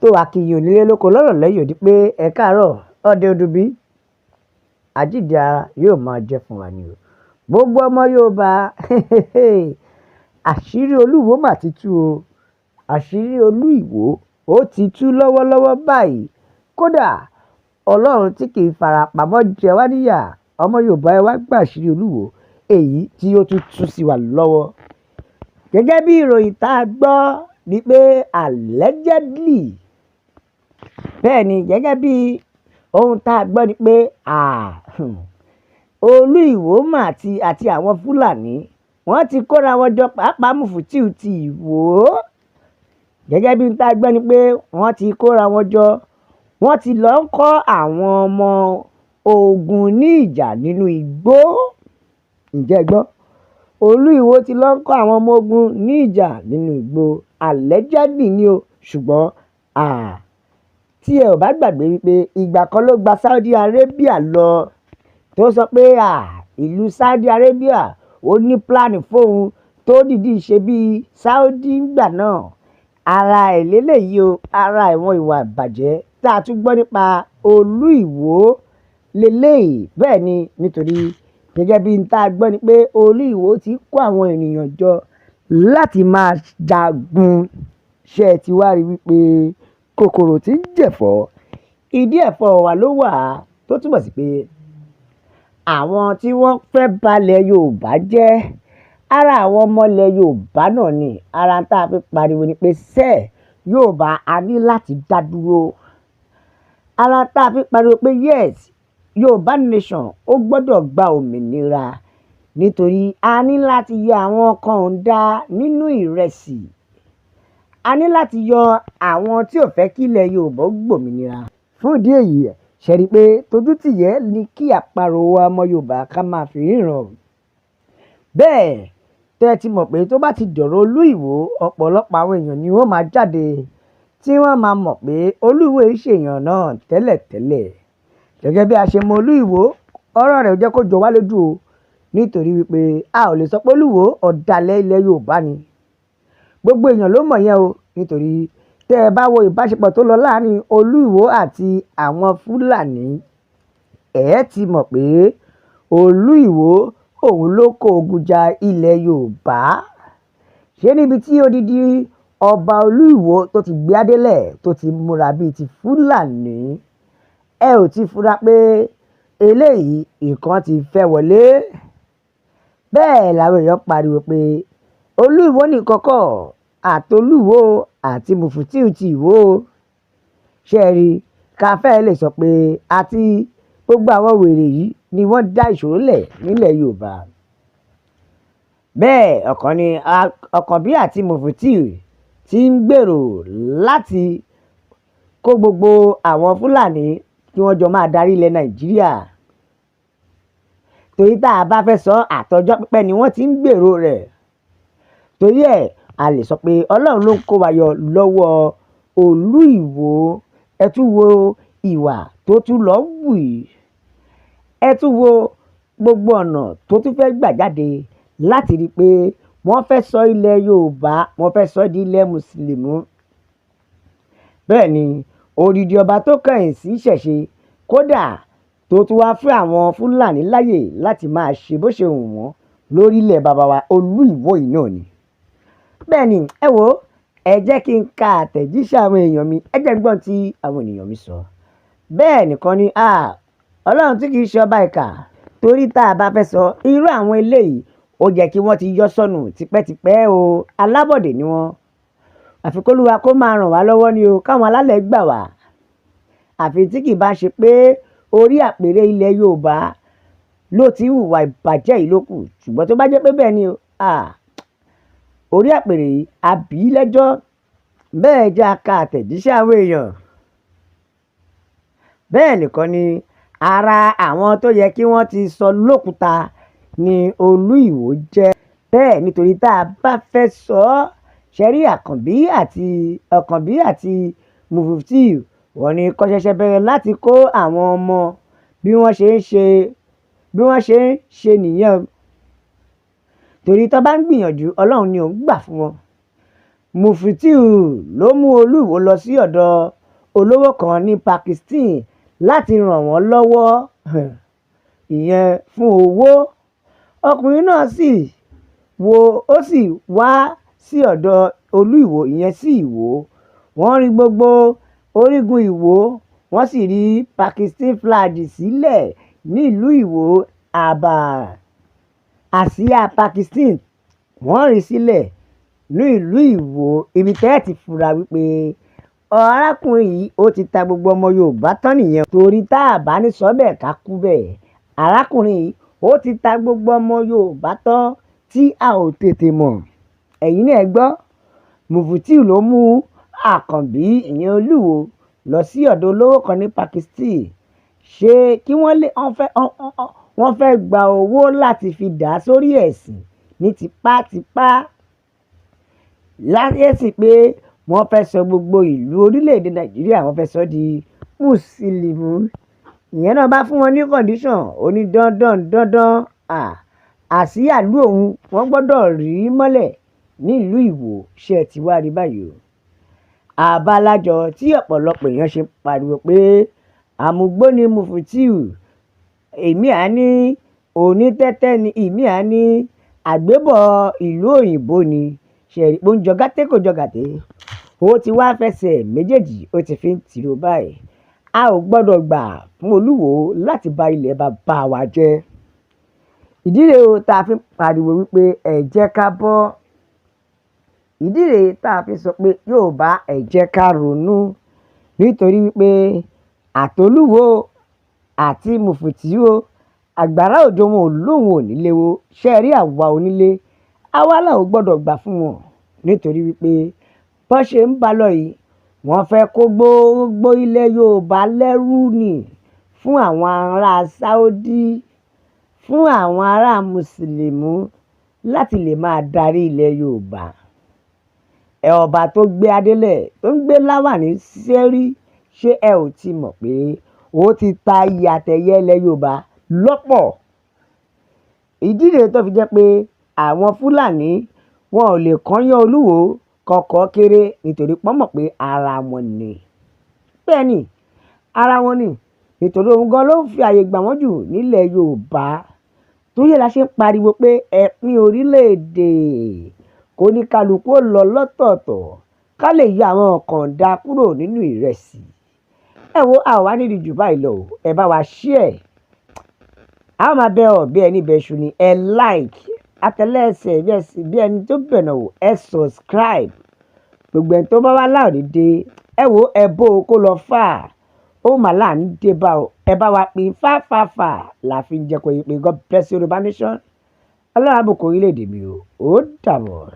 Tó akínyìn onílé lóko lọ́rọ̀ lẹ́yìn odi pé ẹ káàárọ̀ ọdẹ odùbí àjíǹde ara yóò máa jẹ́ fún wa ni o. Gbogbo ọmọ Yorùbá, àṣírí Olúwo mà ti tú o. Àṣírí Olú Ìwò ó ti tú lọ́wọ́lọ́wọ́ báyìí. Kódà Ọlọ́run tí kì í fara pamọ́ jẹ wá níyà, ọmọ Yorùbá, ẹ wá gbà àṣírí Olúwo èyí tí ó tún tú sí wa lọ́wọ́. Gẹ́gẹ́ bí ìròyìn tá a gbọ́ ni pé allegedly, bẹ́ẹ̀ ni, gẹ́gẹ́ bí ohun tá a gbọ́ ni pé Olú Ìwò mà ti àti àwọn Fúlàní wọ́n ti kóra wọn jọ, pàápàá Mufutiu ti Ìwò. Gẹ́gẹ́ bí ohun tá a gbọ́ ni pé wọ́n ti kóra wọn jọ, wọ́n ti lọ ń kọ́ àwọn ọmọ ogun ní ìjà nínú igbó. Ǹjẹ́ ẹ gbọ́? Olú Ìwò ti lọ ń kọ́ àwọn ọmọ ogun ní ìjà nínú igbó, allegedly ni o. Ṣùgbọ́n tí ẹ ò bá gbàgbé wípé ìgbà kan ló gba Saudi Arabia lọ, tó sọ pé ìlú Saudi Arabia ó ní plan fóun tó dìídì ṣe bíi Saudi ńgbà náà. Ara ẹ̀ lélẹ́yìí o, ara ìwọ̀n ìwà ìbàjẹ́ tá a tún gbọ́ nípa Olú Ìwò lélẹ́yìí. Bẹ́ẹ̀ ni, nítorí gẹ́gẹ́ bí n tá a gbọ́ ni pé Olú Ìwò ti kó àwọn ènìyàn jọ láti máa jagun. Ṣé ẹ ti wá rí wípé kòkòrò tí ń jẹ̀fọ́, ìdí ẹ̀fọ́ wa ló wà, tó túmọ̀ sí pé àwọn tí wọ́n fẹ́ balẹ̀ Yorùbá jẹ́, ara àwọn ọmọ ilẹ̀ Yorùbá náà ni. Ara tá a fi pariwo ni pé sẹ́ẹ̀ Yorùbá a ní láti dá dúró. Ara tá a fi pariwo pé yes, Yorùbá nation ó gbọ́dọ̀ gba òmìnira, nítorí a ní láti yọ àwọn kọ̀ǹda nínú ìrẹsì. A ní láti yọ àwọn tí ò fẹ́ kí ilẹ̀ Yorùbá ó gbòmìnira. Fún ìdí èyí, ṣe rí i pé tójú-tìyẹ́ ni kí àparò wa ọmọ Yorùbá ká máa fi ríran. Bẹ́ẹ̀ tẹ́ ẹ ti mọ̀ pé tó bá ti dọ̀rọ̀ Olú Ìwò, ọ̀pọ̀lọpọ̀ àwọn èèyàn ni wọ́n máa jáde tí wọ́n máa mọ̀ pé Olú Ìwò yìí ṣèèyàn náà tẹ́lẹ̀tẹ́lẹ̀. Gẹ́gẹ́ bí a ṣe mọ Olú Ìwò, ọ̀rọ̀ rẹ̀ ò jẹ́ kó jọ wá lójú o, nítorí wípé a ò lè sọ pé Olúwo ọ̀dàlẹ̀ ilẹ̀ Yorùbá ni. Gbogbo èèyàn ló mọ̀ yẹn o, nítorí tẹ́ ẹ bá wo ìbáṣepọ̀ tó lọ láàrin Olú Ìwò àti àwọn Fúlàní, ẹ ti mọ̀ pé Olú Ìwò òun ló kó ogun ja ilẹ̀ Yorùbá. Ṣé níbi tí odidi ọba Olú Ìwò tó ti gbé adélẹ̀ tó ti múra bíi ti Fúlàní, ẹ ò ti fura pé eléyìí nǹkan ti fẹ́ wọlé? Bẹ́ẹ̀ làwọn èèyàn pariwo pé Olú Ìwò nìkan kọ́, àtolúwo àti Mufutiu ti Ìwò. Ṣé ẹ rí i ká fẹ́ẹ́ lè sọ pé àti gbogbo àwọn wèrè yìí ni wọ́n dá ìṣòro lẹ̀ nílẹ̀ Yorùbá. Bẹ́ẹ̀ ọ̀kan ni Ọ̀kànbí àti Mufutiu ti ń gbèrò láti kó gbogbo àwọn Fúlàní kí wọ́n jọ máa darí ilẹ̀ Nàìjíríà. Torí tá a bá fẹ́ sọ, àtọjọ́ pípẹ́ ni wọ́n ti ń gbèrò rẹ̀. Torí ẹ̀ a lè sọ pé Ọlọ́run ló ń kó wa yọ lọ́wọ́ Olú Ìwò. Ẹ tún wo ìwà tó tún lọ wù yìí. Ẹ tún wo gbogbo ọ̀nà tó tún fẹ́ gbà jáde láti rí i pé wọ́n fẹ́ sọ ilẹ̀ Yorùbá, wọ́n fẹ́ sọ di ilẹ̀ Mùsùlùmí. Bẹ́ẹ̀ ni odidi ọba tó kẹ̀yìn sí ìṣẹ̀ṣe, kódà tó tún wá fún àwọn Fúlàní láàyè láti máa ṣe bó ṣe wù wọ́n lórílẹ̀ baba wa Olú Ìwò yìí náà ni. Bẹ́ẹ̀ ni, ẹ wò ó, ẹ jẹ́ kí n ka àtẹ̀jíṣẹ́ àwọn èèyàn mi, ẹ jẹ́ n gbọ́n tí àwọn ènìyàn mi sọ. Bẹ́ẹ̀ nìkan ni, Ọlọ́run tí kì í ṣe ọba ìkà, torí tá a bá fẹ́ sọ irú àwọn eléyìí, ó jẹ́ kí wọ́n ti yọ sọnù tipẹ́tipẹ́ o. Alábọ̀dé ni wọ́n. Àfi k'Olúwa kó máa ràn wá lọ́wọ́ ni o, káwọn alálẹ̀ gbà wá. Àfi tí kì í bá ṣe pé orí àpèrè ilẹ̀ Yorùbá ló ti ń hùwà ìbàjẹ́ yìí ló kù. Ṣùgbọ́n tó bá jẹ́ pé bẹ́ẹ̀ ni o, orí àpèrè yìí a bí lẹ́jọ́. Bẹ́ẹ̀ jẹ́ a ka àtẹ̀jíṣẹ́ àwọn èèyàn. Bẹ́ẹ̀ nìkan ni ara àwọn tó yẹ kí wọ́n ti sọ lókùúta ní Olú Ìwò jẹ́. Bẹ́ẹ̀ nítorí tá a bá fẹ́ sọ ọ́, ṣe rí Ọ̀kànbí àti Mufutiu, wọ́n ní kó ṣẹ̀ṣẹ̀ bẹ̀rẹ̀ láti kó àwọn ọmọ bí wọ́n ṣe ń ṣe nìyẹn. Torí tó bá ń gbìyànjú, Ọlọ́run ni òun gbà fún wọn. Mufutiu ló mú Olúwo lọ sí ọ̀dọ̀ olówó kan ní Pakistan láti ràn wọ́n lọ́wọ́, ìyẹn fún owó. Ọkùnrin náà sì wo ó sì wá sí ọ̀dọ̀ Olúwo, ìyẹn sí Ìwó. Wọ́n rí gbogbo orígun Ìwó, wọ́n sì rí Pakistan flag sílẹ̀ nílùú Ìwó. Àbá àsíá Pakistan wọ́n rí sílẹ̀ ní ìlú Ìwó, ibi tẹ́ ẹ̀ ti fura wípé arákùnrin yìí ó ti ta gbogbo ọmọ Yorùbá tán nìyẹn. Torí tá a bá ní sọ bẹ́ẹ̀, ká kú bẹ́ẹ̀, arákùnrin yìí ó ti ta gbogbo ọmọ Yorùbá tán tí a ò tètè mọ̀. Ẹ̀yin náà gbọ́, Mufutiu ló mú Àkànbí, ìyẹn Olúwo, lọ sí ọ̀dọ̀ olówó kan ní Pakistan. Ṣé kí wọ́n lè wọ́n fẹ́ gba owó láti fi dà sórí ẹ̀sìn ní tipátipá, láyé sí pé wọ́n fẹ́ sọ gbogbo ìlú orílẹ̀-èdè Nàìjíríà, wọ́n fẹ́ sọ di mùsùlùmí. Ìyẹn náà bá fún wọn ní condition, ó ní dandan dandan, àsíá ìlú òun wọ́n gbọ́dọ̀ rí mọ́lẹ̀ nílùú Ìwó. Ṣé ẹ ti wá rí báyìí o? Àbálájọ tí ọ̀pọ̀lọpọ̀ èèyàn ṣe ń pariwo pé àmúgbó ni Mufutiu, èmi á ní onítẹ́tẹ́ ni, èmi á ní àgbébọ̀ ìlú òyìnbó ni. Ṣe rí pé ó ń jọ gàtẹ́, kò jọ gàtẹ́? Ó ti wá fẹsẹ̀ méjèèjì, ó ti fi ń tìrò báyìí. A ò gbọ́dọ̀ gbà fún Olúwo láti ba ilẹ̀ bàbá wa jẹ́. Ìdí rèé o tá a fi ń pariwo wípé ẹ jẹ́ ká bọ́. Ìdí rèé tá a fi sọ pé Yorùbá, ẹ jẹ́ ká ronú, nítorí wípé àtolúwo àti Mufutiu o, àgbàrá òjò wọn ò lóun ò nílé wo. Ṣe rí àwa onílé, àwa náà ò gbọ́dọ̀ gbà fún wọn, nítorí wípé bọ́n ṣe ń bá lọ yìí, wọ́n fẹ́ kó gbogbo ilẹ̀ Yorùbá lẹ́rú ni fún àwọn ará Saudi, fún àwọn ará mùsùlùmí láti lè máa darí ilẹ̀ Yorùbá. Ẹ ọba tó gbé adélẹ̀ tó ń gbé láwàní sẹ́rí, ṣé ẹ ò ti mọ̀ pé ó ti ta iyì àtẹ̀yẹ ilẹ̀ Yorùbá lọ́pọ̀? Ìdí rèé tó fi jẹ́ pé àwọn Fúlàní wọn ò lè kọ́yán Olúwo kọ̀ọ̀kọ̀ kéré, nítorí pọ́n mọ̀ pé ara wọn ni. Bẹ́ẹ̀ ni, ara wọn ni, nítorí òun gan ló ń fi àyè gbà wọ́n jù nílẹ̀ Yorùbá. Torí ẹ̀ la ṣe ń pariwo pé ẹ pín orílẹ̀-èdè, kó ní kálukú ó lọ lọ́tọ̀ọ̀tọ̀, ká lè yọ àwọn kànńdá kúrò nínú ìrẹsì. Ẹ wo, a ò wá nídìí jù báyìí lọ o. Ẹ bá wa share, a máa bẹ ọ bí ẹni bẹ ṣu ni. Ẹ like àtẹlẹsẹ bí ẹni tó bẹ̀nà wò. Ẹ subscribe. Gbogbo ẹni tó bá wá láòní dé, ẹ wo, ẹ bó o kó lọ fà ó mà láàánú dé bá o. Ẹ bá wa pín fáfáfá la fi ń jẹ́ kó yé pé God bless Yorùbá nation. Ọlọ́run á bùkún orílẹ̀-èdè mi o. Ó dàbọ̀.